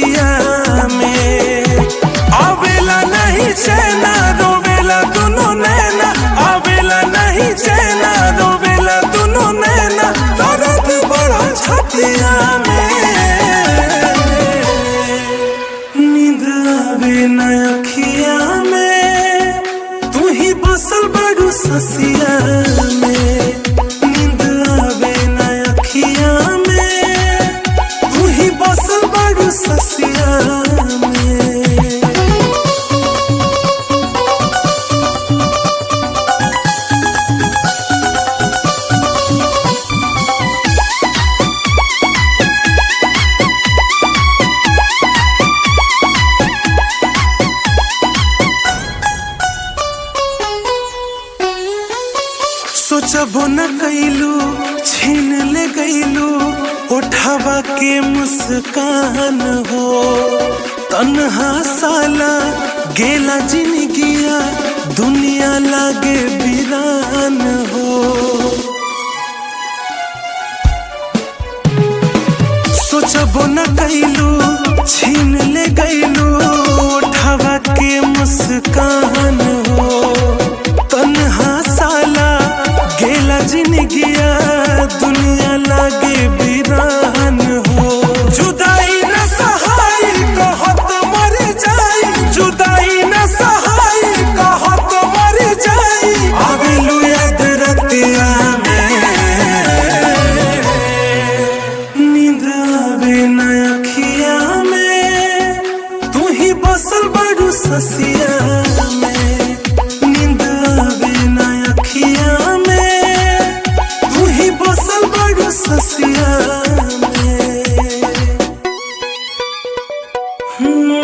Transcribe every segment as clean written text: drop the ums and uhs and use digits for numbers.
छतिया में। आवेला नहीं चैना रोवेला दुनो नैना, आवेला नहीं चैना रोवेला दुनो नैना, दर्द बढ़ल छतिया में। नींद आवे न अखिया में, तू ही बसल बड़ू ससिया में। नींद आवे न अखिया में, तू ही बसल बड़ू ससिया में। सोचबो न कैलू छीन ले गैलू उठावा के मुस्कान हो। तन्हा साला गेला जिंदगिया, दुनिया लागे वीरान हो। सोचबो न कैलू छीन ले गैलू उठावा के मुस्कान हो। तन्हा साला गेला जिंदगिया, दुनिया लागे वीरान हो। जुदाई न सहाई कहत मर जाई, जुदाई न सहाई कहत मर जाई, आवेलू याद रतिया में। नींद आवे न अखिया में, तू ही बसल बड़ू ससिया में। नींद आवे न अखिया में, तू ही बसल बड़ू ससिया में। हम्म।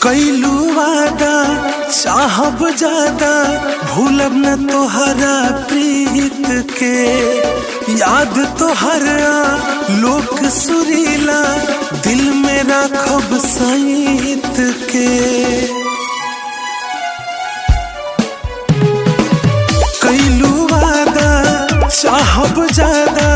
कैलू वादा चाहब ज्यादा, भूलब न तोहरा प्रीत के। याद तोहरा लोक सुरीला, दिल में राखब सईत के। कैलू वादा चाहब ज्यादा,